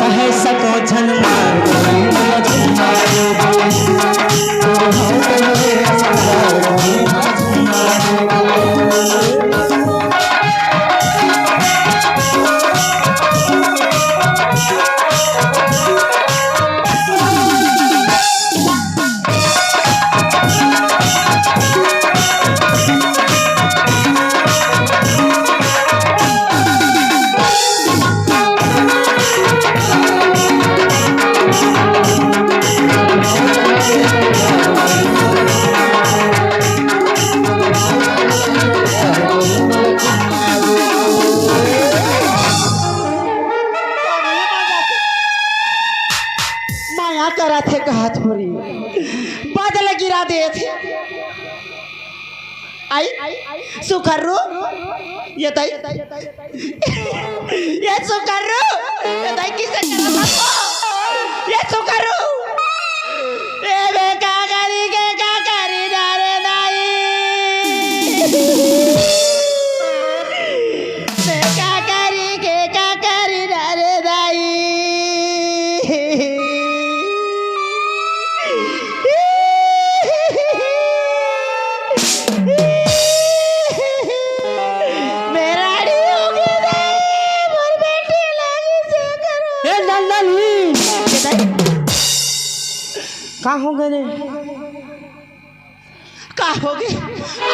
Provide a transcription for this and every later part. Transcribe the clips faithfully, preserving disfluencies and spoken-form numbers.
है सको झन मार। मया करत हे कहत होरी, बादल गिरा देत हे। आई, सुकर्रू, ये ताई, ये सुकर्रू, ये ताई किसे करत हो? ये सुकर्रू, ए बे का करी के का करी ना रे दाई। मैं का करी के का करी ना रे दाई। मेरा आड़ी हो गया दाई, मोर बेटी लागी से करो। ए नंदनी, का हो गए रे? का होगे?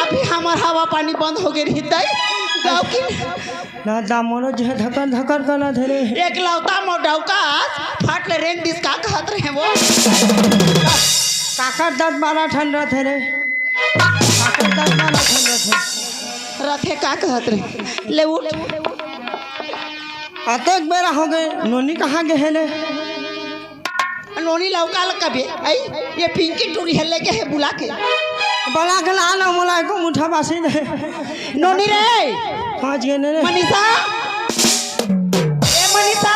अभी हमर हवा पानी बंद होगे रही दाई। गाँव की ना दामोनो जे धकर धकर करत हे रे। एकलौता मोर डौका फट ले रेंग दिस, का कहत रहे वो? काकर दस बारह ठन रथे रे। काकर दस बारह ठन रथे। रथे का कहत रहे? ले उठ। अतेक बेरा होगे, नोनी कहाँ गे हे ले? नोनी लौका ल कबे, आई, ये पिंकी टूरी हे लेके हे बुला के। बुला के ला ना, मोला एको मुठा बासी दे। नोनी रे। पहुँच गए ने रे। मनीषा। ए मनीषा।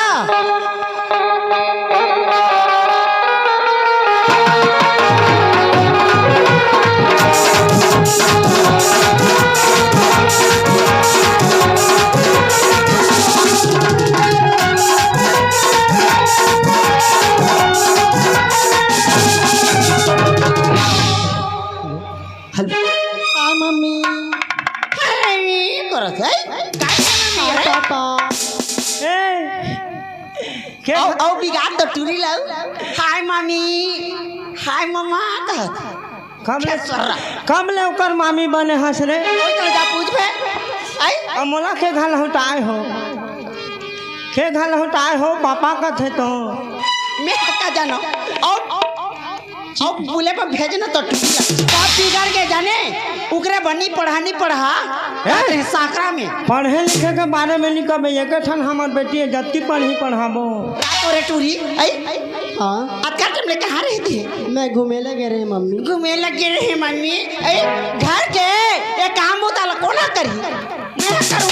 हेलो। हाय मम्मी। हाय मम्मी। करत है? काय करत है? पापा। ए, के आओ, आओ, बिगाड़ दो टूरी लाओ। हाय मम्मी। हाय मम्मा कहत। कब ले, खेसरा। कब ले ओकर मामी बने हस रे? ओई तो जा पूछ बे। आई? अब मोला के घर लहुटाए हो? के घर लहुटाए हो? पापा कथे तो। मैं का जानो? और, और, और बुले पर भेज ना तो टूरी ला। बाप बिगड़ के जाने, उकरे बनी पढ़ा नहीं पढ़ा। हैं? साकरा में। पढ़े लिखे के बारे में नहीं कबे, एक ठन हमर बेटी है, जतकी पढ़ी पढ़ाबो। का तोरे टूरी? आई? हाँ। अतका टाइम ले कहाँ रहती है? मैं घूमे लगे रहे मम्मी। घूमे लगे रहे मम्मी। ए, घर के ये काम बुता ला कोना करी? मैं करूँ।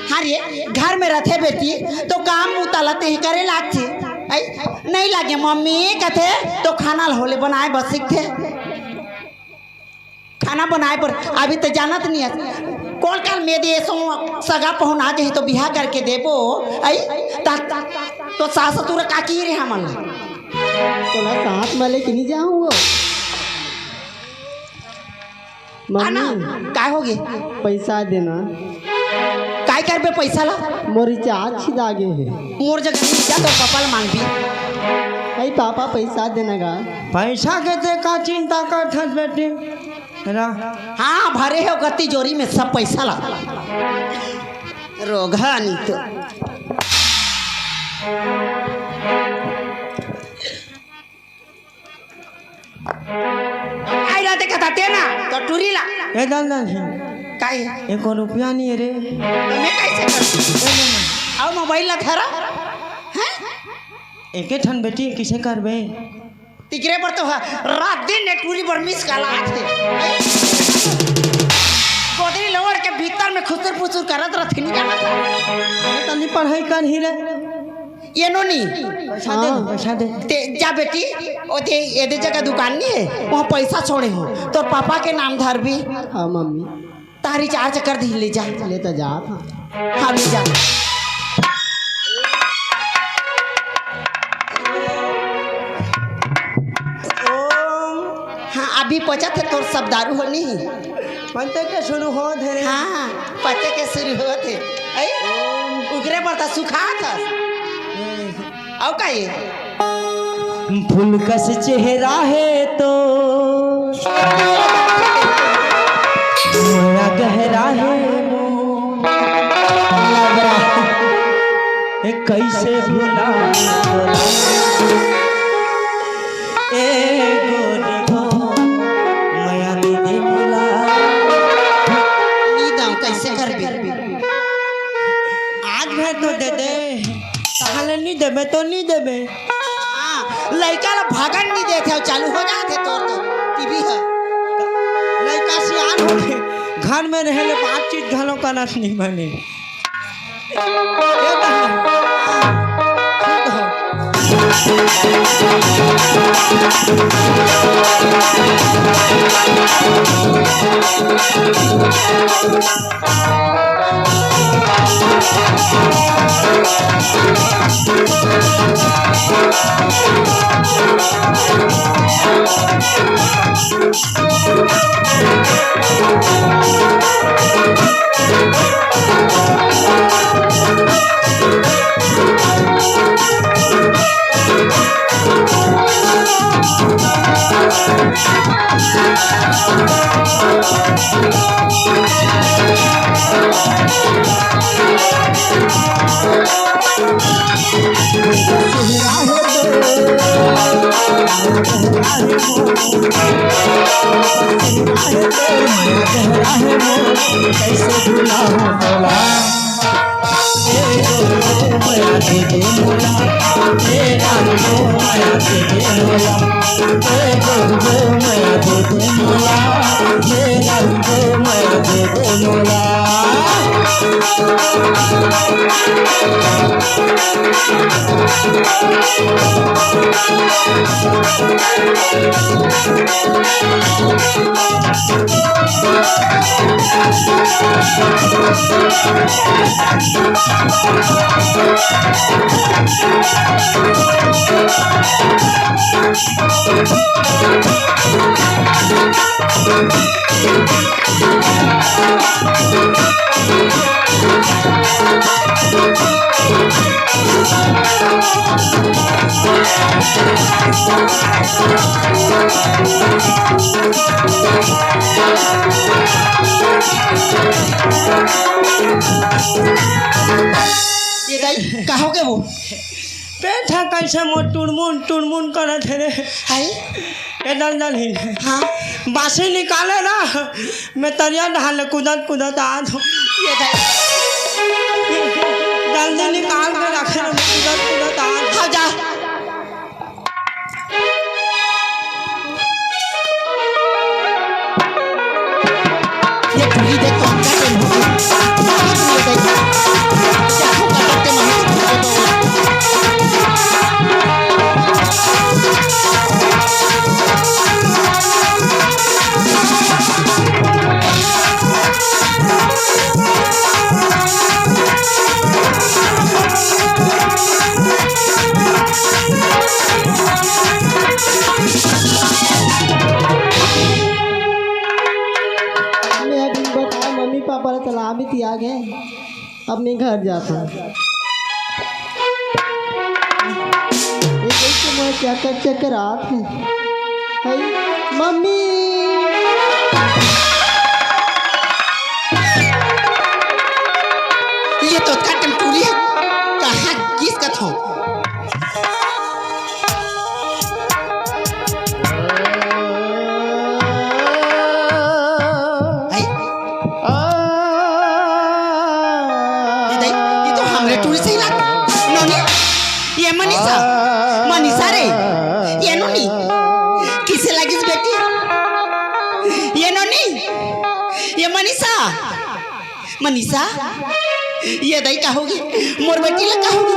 हाँ रे, घर में रहते बेटी तो काम बुता ला तेही करे लागथे। आई, नहीं लागे मम्मी कहते तो खाना ला होले बनाए बस सीखते। खाना बनाए बर अभी तो जानत नहीं है। कौन काल में दे सो सगा पहुना जाही तो बिहा करके देबो। आई ता, ता, तो सास ससुर का की रे हमन ला। तोला साथ में लेके नहीं जाऊँ वो। आना, मम्मी, काय होगे? पैसा देना। काय करबे पैसा ला? मोर रिचार्ज छिदा गे हे। मोर जगह नहीं जा तो पापा ला मांगबी। अई पापा पैसा देना गा। पैसा के ते का चिंता करत हस बेटी? रा- हाँ, भरे हे ओकर तिजोरी में सब पैसा ला। रोगहा नहीं तो। आई ला देखा था तेना, तो टूरी ला। ए दान दान सिंह, काई? एको रुपया नहीं है रे। तो मैं कैसे करूँ? आओ मोबाइल ला धरा। हैं? एके ठन बेटी किसे करबे? तिकरे पर तो ह-, रात दिन ने टूरी पर मिस काल आथे। गोदरी लोवर के भीतर में खुसर फुसर करत रथे, नहीं जाना था। अरे तनी पढ़ाई कर ही रे। ये नोनी। पैसा दे, हाँ। पैसा दे। ते जा बेटी, ओ ते एदे जगह दुकान नहीं है, वहाँ पैसा छोड़े हो, तोर पापा के नाम धरबी। हाँ मम्मी। तारी चार चक्कर दी ले जा। ले तो जा था। हाँ, ले जा। पचत हे तोर सब दारू हो नहीं? पते के शुरू होत हे रे। हाँ, पते के शुरू होत हे। ऐ, उगरे पर त सुखात हस। अउ का ये? फूल कस चेहरा हे तो मया गहरा हे मोर। ए, कैसे भुला ए गोरी हो, मया दे दे भुला। नी दाव, कैसे करबे? आज भर तो दे दे, ताहले नी देबे तो नी देबे। हाँ, लइका ला भगन नी देथे, अउ चालू हो जाथे तोर तो टीवी ह। लइका सियान होगे, घर में रहे ले बातचीत घलो करत नी बने। ए बहन, हाँ, ठीक हो। ये दाई, का हो गे वो? पेट ह कइसे मोर टुड़मुन टुड़मुन करत हे रे। हाय। ए दल दल ही। हाँ। बासी निकाले ना, मैं तरिया डहार ले कूदत कूदत आत हूँ। ये दाई। दल दल निकाल के रखे ना, मैं कूदत कूदत आत हूँ। हाँ, जा। ये टूरी देख तो हमका टेम्पो मैं अभी बताए, मम्मी पापा ला तालाब में तिया गए। अब मैं घर जाता हूँ। ये कैसे मैं चक्कर चक्कर आत है। हे, मम्मी। ये तो कटम टूरी है। कहाँ गिस कथो? हाय। ये दाई, ये तो हमरे टूरी सही लागथे। नोनी, ये मनीषा, मनीषा रे, ये नोनी, किसे लागिस बेटी? ये नोनी, ये मनीषा, मनीषा, ये दाई का होगे? मोर बेटी ला का होगे?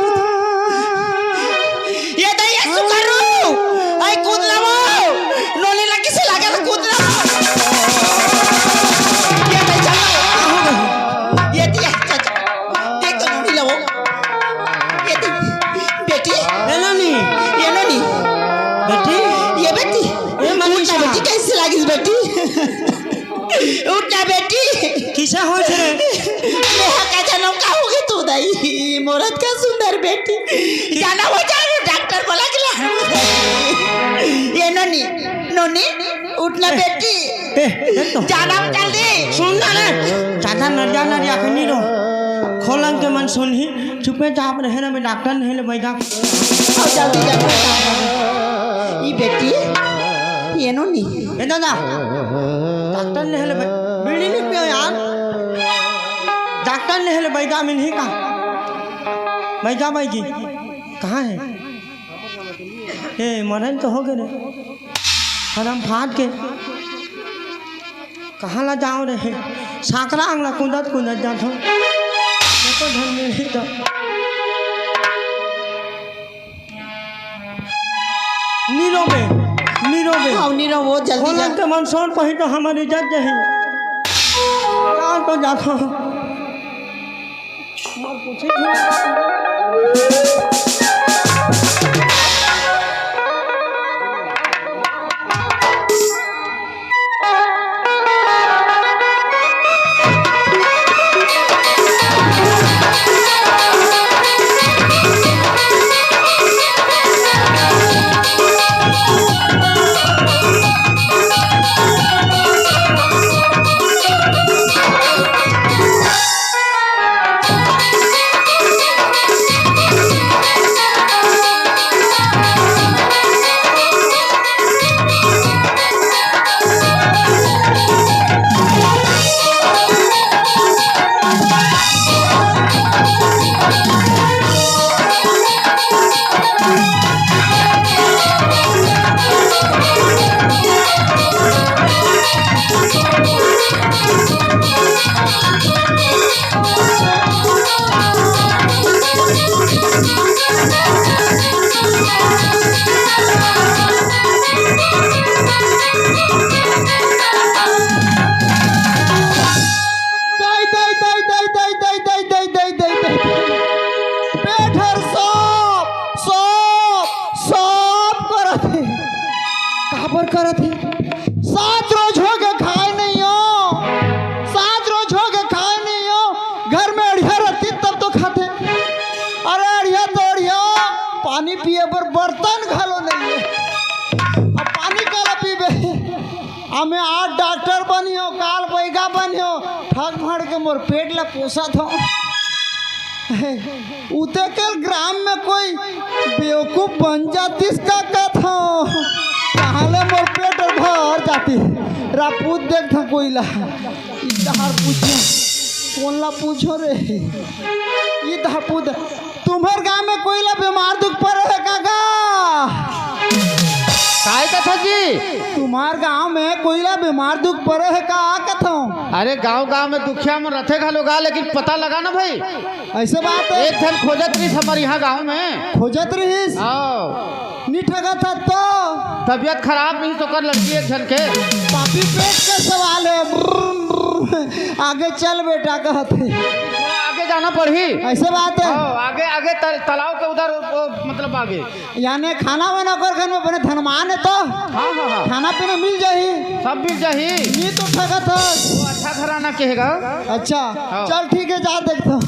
ये दाई, ये सुकरू, आई कूद लावो। नोनी ला किसे लागे तो कूद लावो। ये दाई चलो, का होगे? ये दी, अच्छा, अच्छा। देख तो नोनी लावो। ये दी, बेटी। ए नोनी। ये नोनी। बेटी। ये बेटी। ए मनीषा। कूद ना बेटी, कैसे लागिस बेटी? बेटी। किसे होइस रे? मेहा का जनम का होगे तू दाई? मोर अतका सुंदर बेटी। जाना हो जाए डॉक्टर बोला के ला। ये नोनी, नोनी, उठ ना बेटी। ए, ए तो। जाना जल्दी। सुन ना रे। चाचा नरिया नरिया के नी रो। खोलन के मन सुनही। चुपे चाप रहे ना, मैं डॉक्टर नहीं ले बैठा। आओ जल्दी, जल्दी। ई बेटी, ये नोनी। ए दादा, डॉक्टर नहीं ले बै-, बीड़ी नहीं पियो यार। डॉक्टर नहीं ले बैठा, मिलही का? बैठा बैठी। कहाँ है? ए, मरन तो हो गए रे। हरम फाट के। कहाँ ला जाओ रे? सांकरा अंगला कुंदत कुंदत जाथो। एको धन मिलही तो। नी रोबे, नी रोबे। हाँ, नी रोबो, जल्दी जा। खोलन के मन सोन पही तो हमारी इज्जत जही। जान तो जाथो। दाई, दाई, दाई। पेट हर सॉप, सॉप, सॉप करत हे। काबर करत हे? सात रोज हो गए खाए नहीं हो, सात रोज हो गए खाए नहीं हो। घर में अड़िया रहती तब तो खाते। अरे अड़िया तो अड़िया, पानी पिए बर बर्तन घलो नहीं है। अब पानी काला पीबे? अब मैं आज डॉक्टर बनी हो, काल बैगा बनी हो, ठग भड़ के मोर पेट ला पोसत हो। उते कल ग्राम में कोई बेवकूफ बन जातिस का कथो, ताहले मोर पेट भर जाती। रापूत देख था कोई ला, इधर पूछो, कौन ला पूछो रे? इधर पूछ, तुम्हर गांव में कोई ला बीमार दुख पड़े हे का गा? काय कथा जी? तुम्हार गांव में कोई ला बीमार दुख पड़े हे का कथो? अरे गांव गांव में दुखिया मन रथे घलो गा, लेकिन पता लगा ना भाई। ऐसे बात है। एक झन खोजत रहिस हमर यहाँ गांव में। खोजत रहिस? आओ। नी ठगत हस तो? तबियत खराब रहिस ओकर लड़की एक झन के। पापी पेट के सवाल है। ब्रुम, ब्रुम। आगे चल बेटा कहत हे। थोड़ा आगे जाना पड़ही। ऐसे बात है। आओ, आगे, आगे तल-, तालाब के उधर, वो, मतलब आगे। याने खाना वाना ओकर घर में बने धनमान है तो? हाँ, हाँ, हाँ। खाना पीना मिल जाही। सब मिल जाही। ये तो ठगत हस। वो अच्छा घराना के हे गा। अच्छा, हाँ। चल ठीक है, जा देखता हूँ।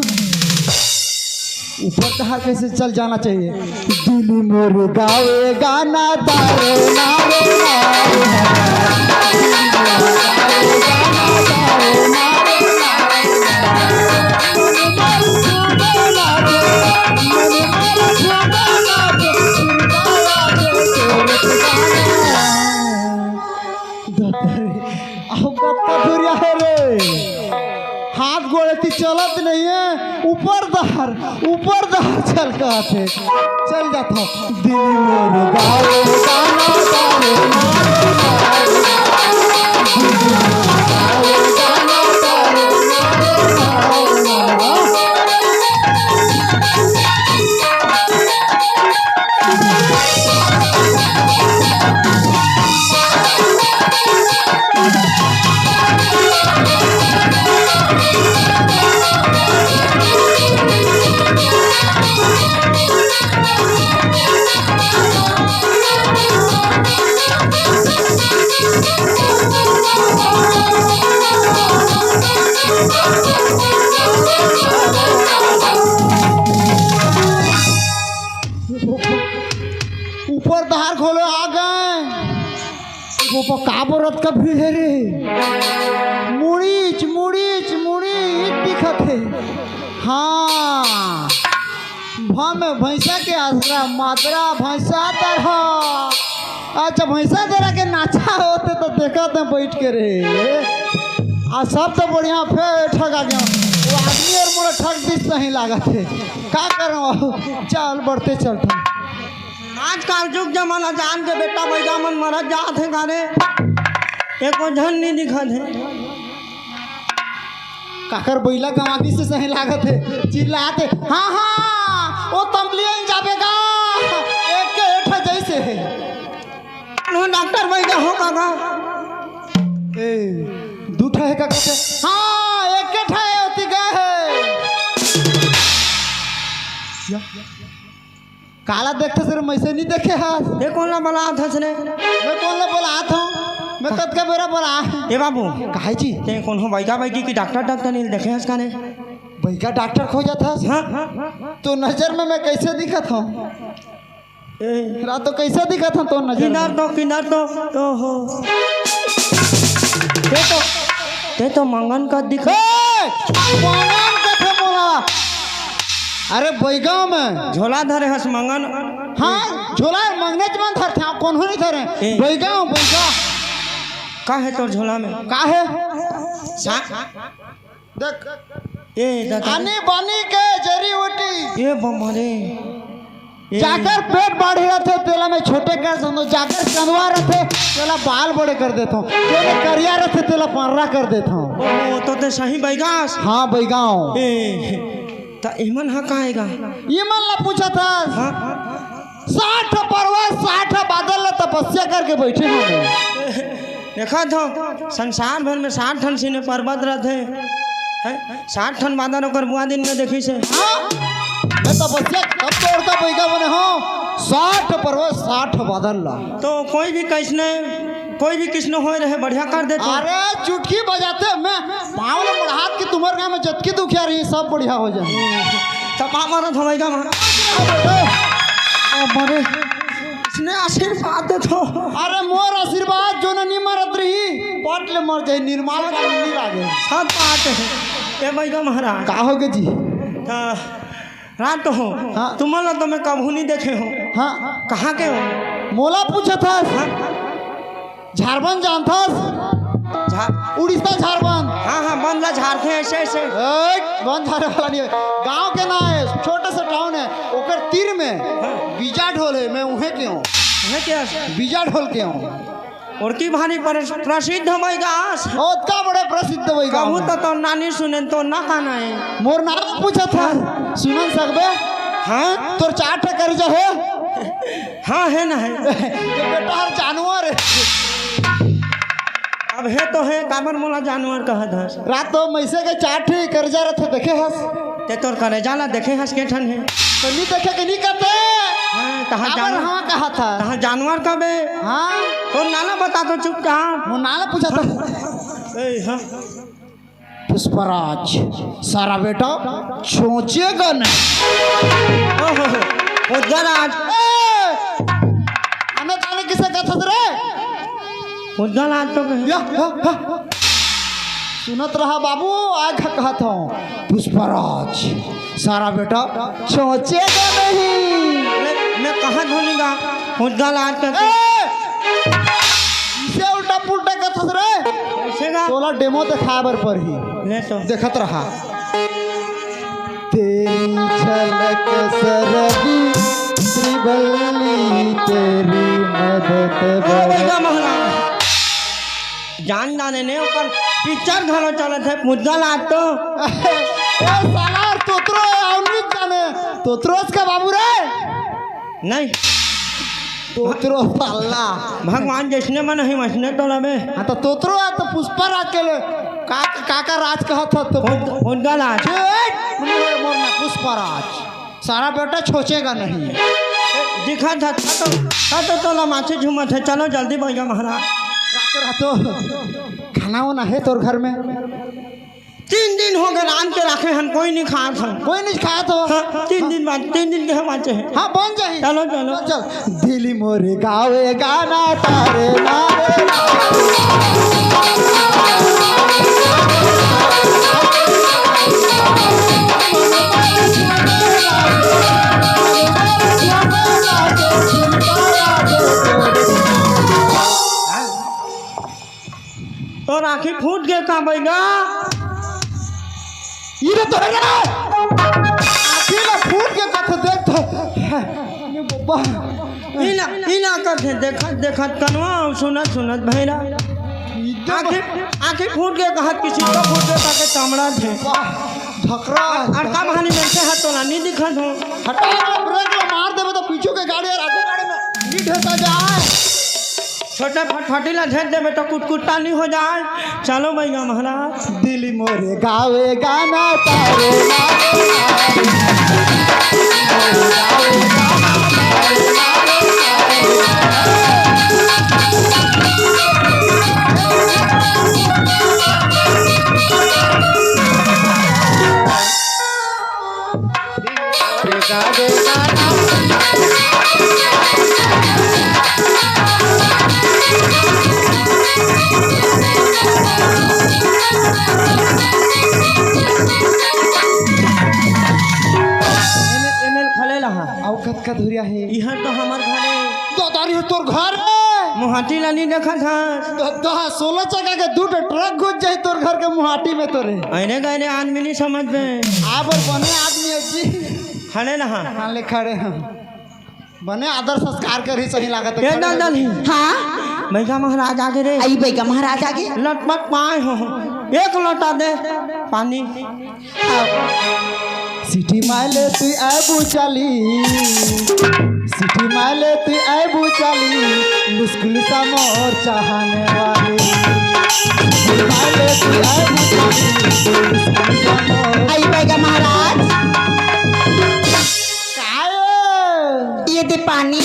ऊपर कहाँ कैसे चल जाना चाहिए। दिल मोर गावे गाना तारे नारे नारे। दत्ता रे, अहो कत्ता दूरिया है रे। हाथ गोड़े ती चलत नहीं है, ऊपर दहर, ऊपर दहर चल कहत हे। चल जात हो। दिल मोर गावे गाना तारे नारे नारे। दिल मोर गावे गाना तारे नारे नारे। ऊपर धार खोले आ गए। वो का बोलत का भीड़ हे रे? मुड़ीच, मुड़ीच, मुड़ीच दिखत हे। हाँ, भम भैंसा के आसरा, मादरा भैंसा तरह। अच्छा, भैंसा तरह के नाचा होते तो देखत हे बैठ के रे। आ सब तो बढ़िया, फेर ठगा गया। वो आदमी अउ मोला ठग दिस सही लागत हे। का करंव? चल, बढ़ते चलत हन। आजकल जुग जमाना जान के बेटा बइगा मन मरत जात हे का रे। एको झन नइ दिखत हे। काकर बइला गंवा गिस सही लागत हे, चिल्लात हे, "हाँ, हाँ, ओ तमलियन जाबे गा, एक के एक ठा जइसे हे।" कोनो डॉक्टर बइगा हो का गा? ए, दू ठा हे का कथे? हाँ, एक के ठा हे, ओती गे हे। या। काला देखथस रे, मइसे नइ देखे हस। ए कोन ला बलात हस रे? मैं कोन ला बलात हंव? मैं कतका बेरा बला। ए बाबू। काहे जी? तें कोनो बइगा बइगी के डॉक्टर, डॉक्टर नइ देखे हस का रे? बइगा डॉक्टर खोजत हस? हाँ। तोर नजर में मैं कइसे दिखत हंव? ए। रात तो कइसे दिखत हंव तोर नजर में? किनार तो, किनार तो, ओहो। तें तो, तें तो मंगन कस दिखत। ए! मंगन कथे मोला। अरे बइगा में। झोला धरे हस मंगन। हाँ, झोला मंगनेच मन धरथे, कोनो नइ धरे। ए। बइगा, बइगा। का हे तोर झोला में? का हे? सा- देख। ए दादा। आनी बानी के जड़ी बूटी। ए बम्मा रे। ए। जाकर पेट बाढ़े रथे, तेला मैं छोटे कर देथंव। जाकर चंदवा रथे, तेला बाल बड़े कर देथंव। तेला करिया रथे, तेला पर्रा कर देथंव। ओ, तो तें सही बइगा अस। हाँ, बइगा हंव। ए, त एमन ह का हे गा? एमन ला पूछत हस। हाँ। साठ पर्वत, साठ बादर ला तपस्या करके बइठे हंव। देखत हंव, संसार भर में साठ ठन सिने पर्वत रथे। हैं? साठ ठन बादर ओकर बुआ दिन में देखिस हे। हाँ? मैं तपस्या तब तोर का बइगा बने हंव। साठ पर्वत, साठ बादर ला। तो कोई भी कइसने, कोई भी कइसने होय रहे, बढ़िया कर देथे। अरे, चुटकी बजाते में पाँव ला मड़हात के तुम्हर गाँव में जतकी दुखिया रही, सब बढ़िया हो जाही। त पाँव मारत हंव बइगा मन। ओ, मरे। इसने आशीर्वाद दे दो। अरे मोर आशीर्वाद जो न नइ मरत रही, पट ले मर जाही, निर्मल काल नइ लागे। सत बात हे। ए बइगा महाराज। का होगे जी? त रात हो। हाँ। तुमन ला तो मैं कभू नइ देखे हंव। हाँ। कहाँ के हो? मोला पूछत हस? हाँ। झारबंद जानथस? झा- उड़ीसा झारबंद। हाँ, हाँ, बंद ला झारथे अइसे, अइसे। ए, बंद झारे वाला नइ हे। गाँव के नाम हे, छोटे से टाउन हे, ओकर तीर में हाँ। बीजा ढोल हे, मैं उहें के हंव। उहें के हस? बीजा ढोल के हंव। ओतकी भारी पर-, प्रसिद्ध बइगा अस। ओतका बड़े प्रसिद्ध बइगा कभू हंव। त तोर नानी सुनेन, तोर नाम का नाम हे? मोर नाम पूछत हस, सुन नइ सकबे? हाँ? तोर चार ठा करेजा हे? हाँ, हे ना हे। ये बेटा हर जानवर हे। अब हे तो हे, काबर मोला जानवर कहत हस? रात तो मइसे के चार ठे करेजा रथे, देखे हस? तें तोर करेजा ला देखे हस के ठन हे? त नइ देखे के नइ कहते। हाँ, तहाँ काबर जानवर। हाँ कहत हस? तहाँ जानवर कहबे। हाँ। तोर नाम ला बता तो चुपचाप। मोर नाम ला पूछत हस। ए, हाँ। पुष्पराज, सारा बेटा सोचेगा नहीं। ओहो, पुष्पराज। ए! आने ताने कइसे कथस रे? पुष्पराज तो कहे। या, हा, हा। सुनत रहा बाबू, आय का कहत हंव। पुष्पराज, सारा बेटा सोचेगा नहीं। मैं, मैं कहाँ धोनी गा? पुष्पराज तो ए! इसे उल्टा पुल्टा कथस रे। कइसे गा? तोला डेमो देखाय बर परही। ले तो। देखत रहा। तेरी झलक सरबी त्रिबल्ली तेरी मदद ओ बल्ली। बइगा महाराज। जान जाने ने ओकर पिक्चर घलो चलत हे, पुष्पराज तो। ए साला, तोतरो हे, अउ नइ जाने। तोतरो अस का बाबू रे? नहीं। तोतरो साला। भगवान जइसने मन हे, वइसने तो लबे। हाँ, त तोतरो हे, त पुष्पराज के ले। का, का, का राज कहत हस तो? पुष्पराज। छे, मोर ना पुष्पराज। सारा बेटा सोचेगा नहीं। दिखा था, था तो, था तो तोला माछी झूमत हे। चलो जल्दी बइगा महाराज। रातो, रातो खाना वाना हे तोर घर में? तीन दिन हो गए रांध के राखे हन, कोई नहीं खात हन। कोई नहीं खात हो? हाँ, तीन दिन बाद, तीन दिन के हम बाँचे हैं। हाँ, बन जाही। चलो, चलो। चल। दिल मोरे गावे गाना तारे नारे। तोर आँखी फूट गे का बैगा? ई रे तोरे रे! आँखी ला फूट के कथे देख तो। ये बब्बा। इला, इला करथे, देखत, देखत कनवा अउ सुनत, सुनत भैरा। ई तो आँखी, आँखी फूट गे कहत किसी तो फूट गे ताके चमड़ा थे। वाह, धकरा। अउ का महानी मनसे हा तोला नी दिखत हो। हटा, ब्रेक ला मार देबे तो पीछू के गाड़ी अउ आगू गाड़ी में नी ढेसा जाए। छोटे फटफटी ला झेंट देबे तो कुटकुट्टा नी हो जाए। चलो भैया महाराज। दिल मोरे गावे गाना तारे नारे। एमे, एमे खले लहा। अउ कतका धुरिया हे? इहाँ तो हमर घर हे। तो दारी हे तोर घर हे? मुहाटी ला नी देखत हस? तो, तो हाँ, सोलह चक्का के दू ठो ट्रक घुस जाही तोर घर के मुहाटी में तोरे। अइने गइने आदमी नी समझ में। आप और बने आदमी हे जी। खड़े लहा। हाँ, ले खड़े हम। बने आदर संस्कार करही सही लागत हे। ए खड़े दादा हो। नी। हाँ? बैगा महाराज आगे रे। आई बैगा महाराज आगे। लटपट पाए हो। एक लोटा दे पानी। सिटी माले तू आबू चाली। सिटी माले तू आबू चाली। लुसकुल सा मोर चाहने वाली। सिटी माले तू आबू चाली। लुसकुल सा मोर आई बैगा महाराज। काय? ये दे पानी।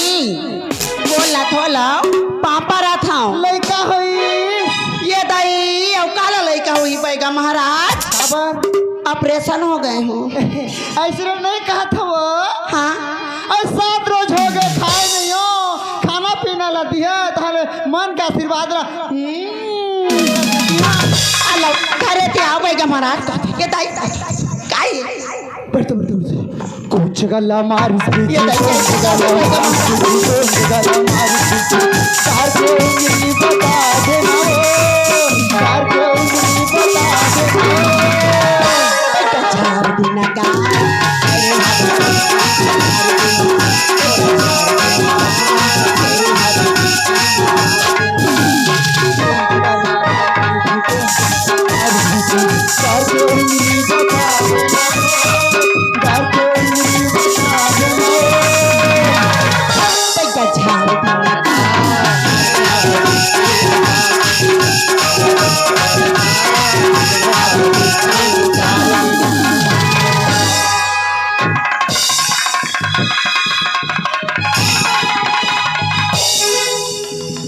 बोला थोला, पापा रथाओ। लइका होई। ये दाई, अउ काला लइका होई बैगा महाराज? काबर? ऑपरेशन हो गए हूँ। अइसने नहीं कहत हव। हाँ। अउ सात रोज हो गए खाए नहीं हो, खाना पीना ला दिहे, ताहले मन के आशीर्वाद ला। हम्म। हाँ, अलो, घरे ते आओ बैगा महाराज। ये दाई, काई? बैठ, बैठ, बैठ। कुछ गला मारिस पीछे, ये तो कुछ गला मारिस पीछे, कुछ गला मारिस पीछे। तार के उंगली बता देना ओ, तार के उंगली बता देना ओ। बेटा झाड़ देना का।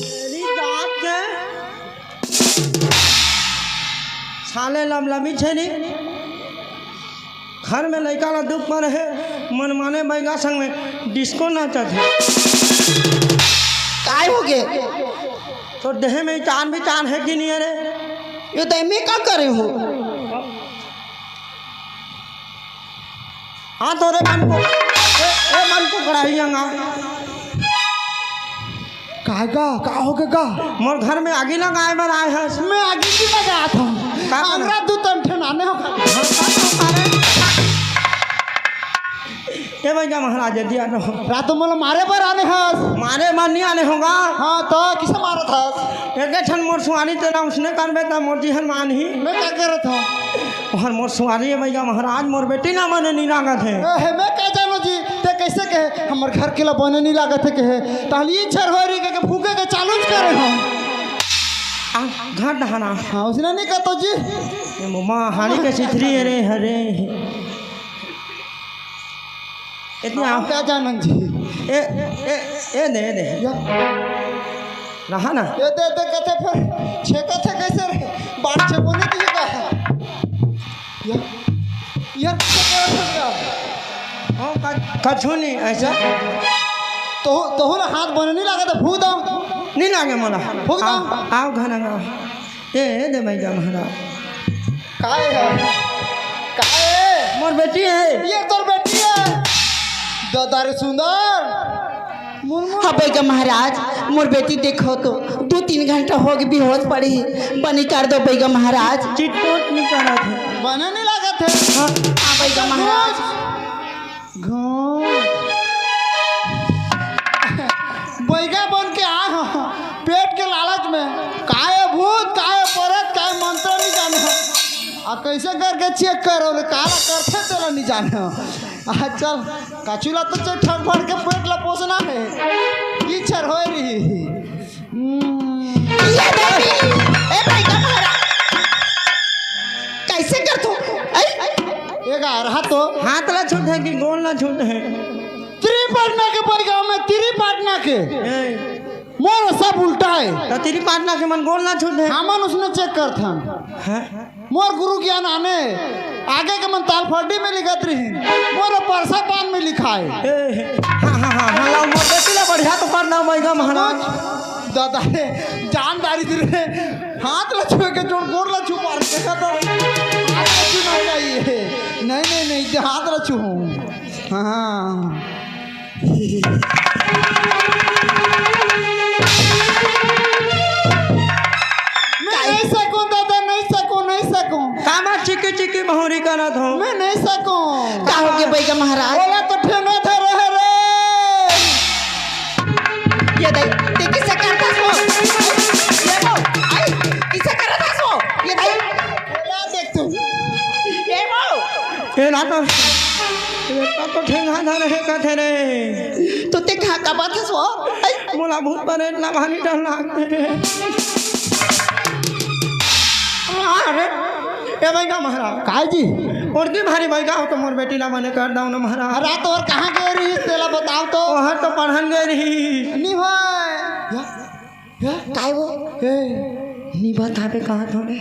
तेरी जात के साले लमलमी छे नी। घर में लइका ला दुख पर हे, मनमाने बैगा संग में डिस्को नाचत हे। काय हो गे? तो देह में चान भी चान हे कि नहीं हे रे? ये तो मैं का करे हूँ? हाँ, तोरे मन को, ए, ए मन को कढ़ाई अंगा। काय गा? का हो गे गा? मोर घर में आगी लगाए बर आए हस। मैं आगी की लगात हूँ। का करना? हमरा दू तन ठन आने हो। ए भैया महाराज, दिया न हो। रात मोला मारे बर आने हस। मारे बर नहीं आने होगा। हाँ, तो किसे मारत हस? एक ठन मोर सुहानी तेरा उसने करबे त मोर जीहन मानही। मैं का करत हूँ? ओहर मोर सुहानी हे भैया महाराज, मोर बेटी ला बने नहीं लागत हे। ए, हे, मैं का जानो जी, ते कैसे कहे? हमर घर के ला बने नहीं लागत हे कहे। ताहले ई झरहोरी के, के फूके के चालू ज करे हम। आ, घर दहाना। हाँ, उसने नहीं कहतो जी। ए, ममा, हाड़ी के सिथरी हे रे, हरे। इतनी हम आप क्या जानन जी? ए, ए, ए दे, ए दे। या। रहा ना? ए दे, दे, कथे फिर छेकत हे कैसे रे? बाढ़ छे बोले दिए का? यार, कइसे करत हस यार? ओ, का-, कछु नहीं, ऐसा। तो, तोहू ला हाथ बने नहीं लागत हे, फूंक दो। नहीं लागे मोला। फूंक दो। आओ, आओ, घना आओ। ए, ए, दे भैया महाराज। काय हे? काय हे? मोर बेटी हे। ये तोर बेटी हे? ददा रे सुंदर। मुर्मु। हाँ, बैगा महाराज, मोर बेटी देखो तो, दू तीन घंटा हो गे, बेहोश पड़ी। बने कर दो, बैगा महाराज। चिटपोट नहीं करत हे। बने नहीं लागत हे। हाँ, हाँ, बैगा महाराज। घोंट। बैगा बन के आय हो, पेट के लालच में। काय भूत, काय परत, काय मंत्र नहीं जाने। आ, कैसे करके चेक करो रे, काला करथे तेला नहीं जाने। आ, चल, कछु ला तो चल, ठग भर के पेट ला पोसना हे। इच्छर होय रही। हम्म। ये देवी, ए भाई का मारा। कैसे कर तू? ऐ? एक आ रहा तो। हाथ ला छूट हे कि गोल ला छूट हे? त्रिपाटना के बैगा में, त्रिपाटना के। ए। मोर सब उल्टा हे। तो त्रिपाटना के मन गोल ला छूट हे? हमन उसने चेक करथन। हैं? मोर गुरु ज्ञान आने, आगे के मन तालफड़ी में लिखत रहिन, मोर परसा पान में लिखाय। ए, हाँ, हाँ, हाँ, हाँ, लाओ, मोर बेटी ला बढ़िया तो करना, बैगा महाराज। ददा रे, जानदारी दे रे, हाथ ला छुए के जोड़ गोड़ ला छुपा रे, देखा तो, हाथ ला छू नहीं जाइए। नहीं, नहीं, नहीं, हाथ ला छू। हाँ। मैं नहीं सकूं दादा, नहीं सकूं, नहीं सकूं। कामा चिकी चिकी बहुरी करत हो। मैं नहीं सकूं। का हो गे बैगा महाराज? ओला तो ठेंगा धरे हे रे। ये दाई, ते किसे करत हस वो? ये वो, आई, किसे करत हस वो? ये दाई। ओला देख तू। ये वो। ए ना तो, ए ना तो ठेंगा धरे हे कथे रे। तो ते कहाँ का बात हे सो? आई। मोला भूत प्रेत ला भारी डर लागथे रे। अरे, ए बैगा महाराज। काय जी? ओतकी भारी बैगा हो तो मोर बेटी ला बने कर दव ना महाराज। अरे तो और कहाँ गे रहिस तेला बताव तो। ओहर तो पढ़न गे रहिस। नहीं होय। या? या? काय वो? ए। नहीं बताबे कहाँ थोड़े।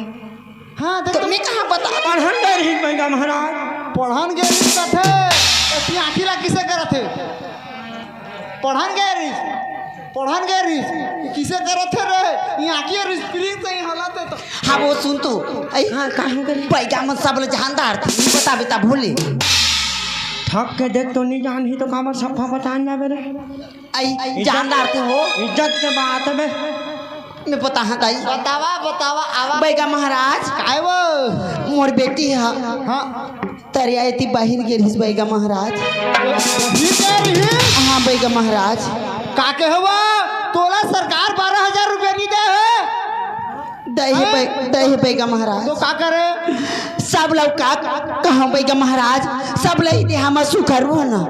हाँ, देख तो तो मैं कहाँ बता, पढ़न गे रहिस बैगा महाराज। पढ़न गे रहिस कथे, ए, ती आँखी ला किसे करत हे? पढ़न गे रहिस, पढ़न गे रहिस, किसे करत हे रे? ये आँखी और स्प्रिंग से ही हालत हे तो। हाँ, वो सुन तू, ऐ, हाँ, का हो गे? बैगा मन सब ले जानदार थे, नहीं बताबे ता भोले। ठग के देख तो नहीं जानही तो काबर सफा बतान जाबे रे। आई, इज्जत, जानदार तू हो। इज्जत के बात हे बे। मैं बताहा दाई। बतावा, बतावा, आवा। बैगा महाराज। काय वो? मोर बेटी हा। हाँ। तरिया एती बाहिर गे रहिस बैगा महाराज। अभी गे रहिस? हाँ बैगा महाराज। का कहे वो? तोला सरकार बारह हजार रुपया नहीं दे हे? दे हे हैं? बै-, दे हे बैगा महाराज। तो का करे? सब लौका कहाँ बैगा महाराज, सब लई दे हम सुखरू है ना,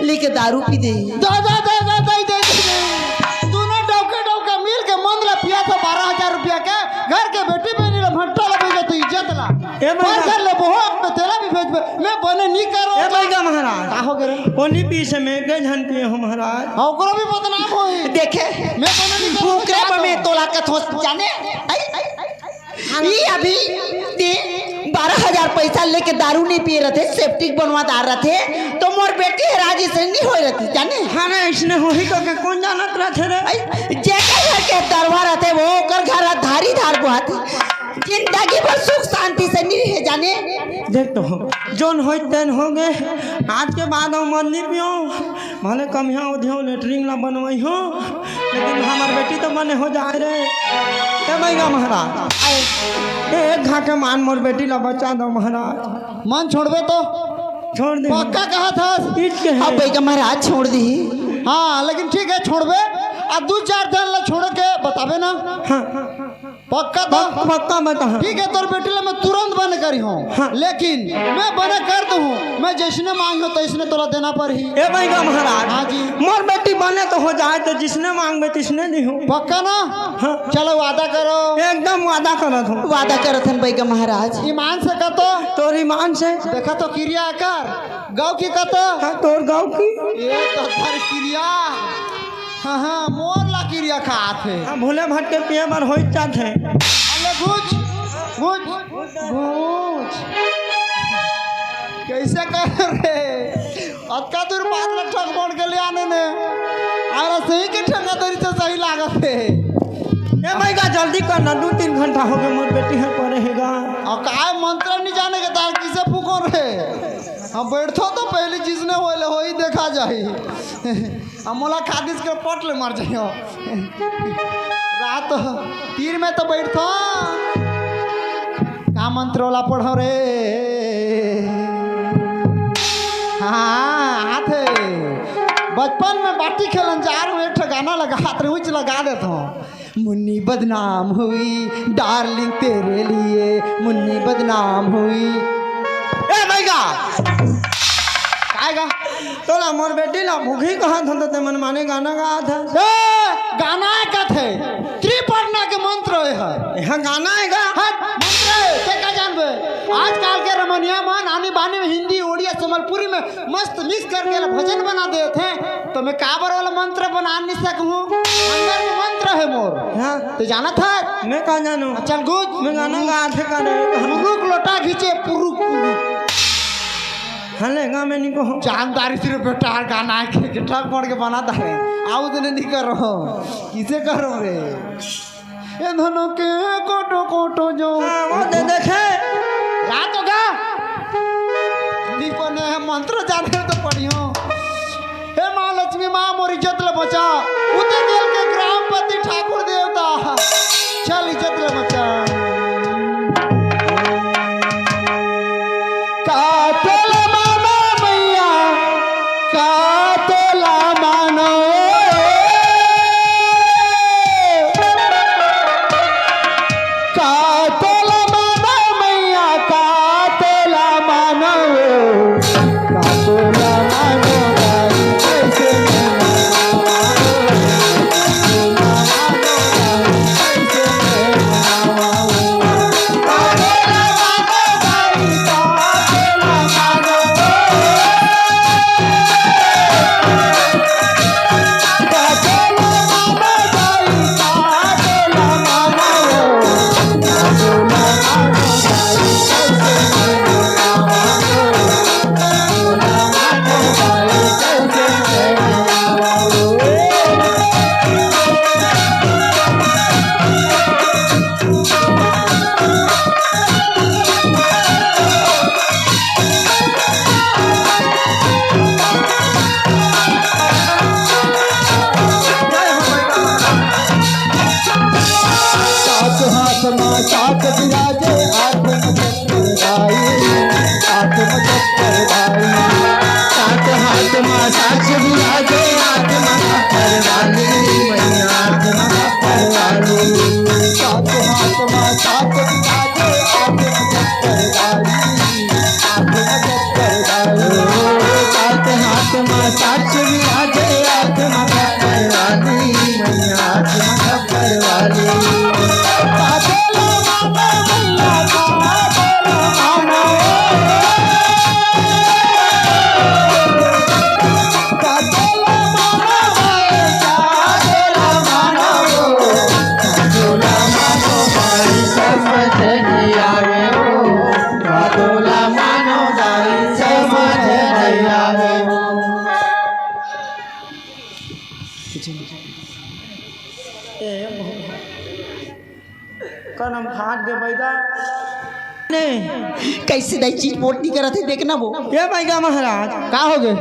लेके दारू पी दे। दा, दा, दा, दा, दा, दे, दे, दे। दोनों डौके डौका मिल के मन ला पिया था बारह हजार रुपया के, घर के बेटी बहनी ला भट्टा ला भेजे तो इज्जत ला। ए बैगा। पर घर ले बहो, अब तेला भी भेजबे, मैं बने नहीं करो। ए बैगा महाराज। का हो गे रे? ओनी पीसे में के झन पिए हो महाराज। हाँ, ओकरो भी बदनाम होई। देखे? मैं बने नहीं करो, ओकरे मैं पर मैं तो तोला कथों जाने। आई, आई, आई, आई। ई अभी ते बारह हजार पैसा लेके दारू नहीं पिए रहते, सेप्टिक बनवा दार रहते, तो मोर बेटी हरा जैसे नहीं होए रहती, जाने? हाँ ना, इसने होही तो के कौन जानत रहते रे? आई, जेकर घर के दरवा रहते, वो ओकर घर धारी धार गुहाते। जिंदगी भर सुख शांति से नहीं रहे, जाने? देख तो, जोन होई तेन हो गे, आज के बाद हम मत नहीं पियो। भले कमिया उधियो लेटरिन ला बनवाई हो, लेकिन हमर बेटी तो बने हो जाए रे। ए बैगा महाराज, ए, एक घाटे मान मोर बेटी ला बचा दो महाराज। मन छोड़बे तो? छोड़ दे। पक्का कहा था? पीट के है। अब बैगा महाराज छोड़ दी। हाँ, लेकिन ठीक है, छोड़बे। आ दू चार दिन ला छोड़ के बताबे ना। हाँ। पक्का तो? पक-, पक्का बता। ठीक है, तोर बेटी ला मैं तुरंत बने करी हूँ। हाँ। लेकिन मैं बने कर दूँ, मैं जैसने मांगी हूँ, तैसने तोला देना पड़ही। ए बैगा महाराज, हाँ जी। मोर बेटी बने तो हो जाए, तो जिसने मांगबे, तिसने दी हूँ। पक्का ना? हाँ। चलो, वादा करो। एकदम वादा करत हूँ। वादा करत हन बैगा महाराज। ईमान से कह तो। तोर ईमान से। देखा तो किरिया कर। गाँव की कह तो। हाँ, तोर गाँव की। ये तो धर किरिया। हाँ, हाँ, मोर ला किरिया खात हे। हाँ, भूले भटके पिए बर होई जात हे। अले घुच, घुच, घुच। कइसे कर रे? अतका दूर बात ल ठग मोड़ के ले आने ने। अउ सही के ठगा तरी से सही लागत हे। ए भइया, जल्दी कर ना, दू तीन घंटा हो गए, मोर बेटी हर परे हे गा। अउ काय मंत्र नइ जाने के तार, कइसे फूको रे? हम बइठो तो पहिली चीज ने होले होई देखा जाही। अब मोला खादिस के पट ले मर जाइयो। रात तीर में तो बइठथो। का मंत्र वाला पढ़ो रे? हाँ, आथे। बचपन में बाटी खेलन जा रहे, एक ठो गाना लगा, हाथ रे उच लगा देथो। मुन्नी बदनाम हुई, डार्लिंग तेरे लिए, मुन्नी बदनाम हुई। ए भइया, काय गा? तोला मोर बेटी ला भूखी कहत हन, त ते मनमाने गाना गात हस। ए, गाना हे कथे, त्रिपटना के मंत्र हे। यहाँ गाना हे गा? हट, मंत्र हे, ते का जानबे? आजकल के रमनिया मन आनी बानी में हिंदी, उड़िया, संबलपुरी में मस्त मिक्स करके ला भजन बना देथे, त मैं काबर वाला मंत्र बना नइ सकहूँ? अंदर में मंत्र हे मोर। हाँ। ते जानत हस? मैं का जानूँ? चल गुज। मैं गाना गाथे का नहीं? पुरुक लोटा खींचे, पुरुक, पुरुक। हले गा मैं निको। जानदारी सिर्फ बेटा हर गाना हे के, के ठग पड़ के बना दारे। आउ तने नइ करो। कइसे करो रे? ए धनो के कोटो कोटो जो। हाँ, वो दे देखे। रात हो गा। दीपो ने मंत्र जाने तो पढ़ियो। हे माँ लक्ष्मी, माँ मोर इज्जत ले बचा। उतर गेल के ग्रामपति ठाकुर देवता। चल इज्जत ले बचा। का तोला मानो मैया, का तोला मानो। का तोला मानो मैया, का तोला मानो। का तोला मानो भाई, कैसे सात हाथ मा सात विराजे, आठ मा चक्कर भाई, आठ मा चक्कर भाई। सात हाथ मा सात विराजे, आठ मा चक्कर वाली मैया, आठ मा चक्कर वाली। सात हाथ मा सात विराजे, आठ मा चक्कर वाली। सात हाथ मा सात विराजे, आठ मा खप्पर वाली मैया, आठ मा खप्पर वाली। ए, करम फाट के बैदा। नहीं, कइसे दाई चिटपोट नइ करत हे, देखना वो। ए भइया महाराज। का हो गे?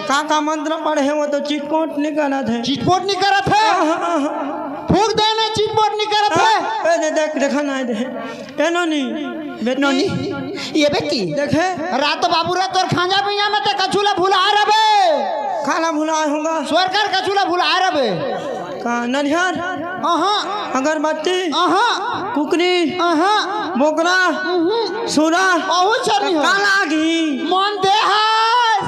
का, का मंत्र पढ़े हे, वो तो चिटपोट नइ करत हे। चिटपोट नइ करत हे? हाँ, हाँ, हाँ। फूँक दे ना, चिटपोट नइ करत हे। हाँ, ए, दे, देख, देखा ना, दे। ए नोनी, बेटी। नोनी, ए बेटी। देखे? रात बाबू रे तोर खांजा पिंजा में ते कछु ला भुलाय रबे। काला भुलाय हों गा? स्वर्ग कर कछु ला भुलाय रबे। का नरिहर? अहाँ। अगरबत्ती? अहाँ। कुकरी? अहाँ। बोकरा? उहुँ। सूरा? बहुत सारी हो। काला आगी? मन दे हस।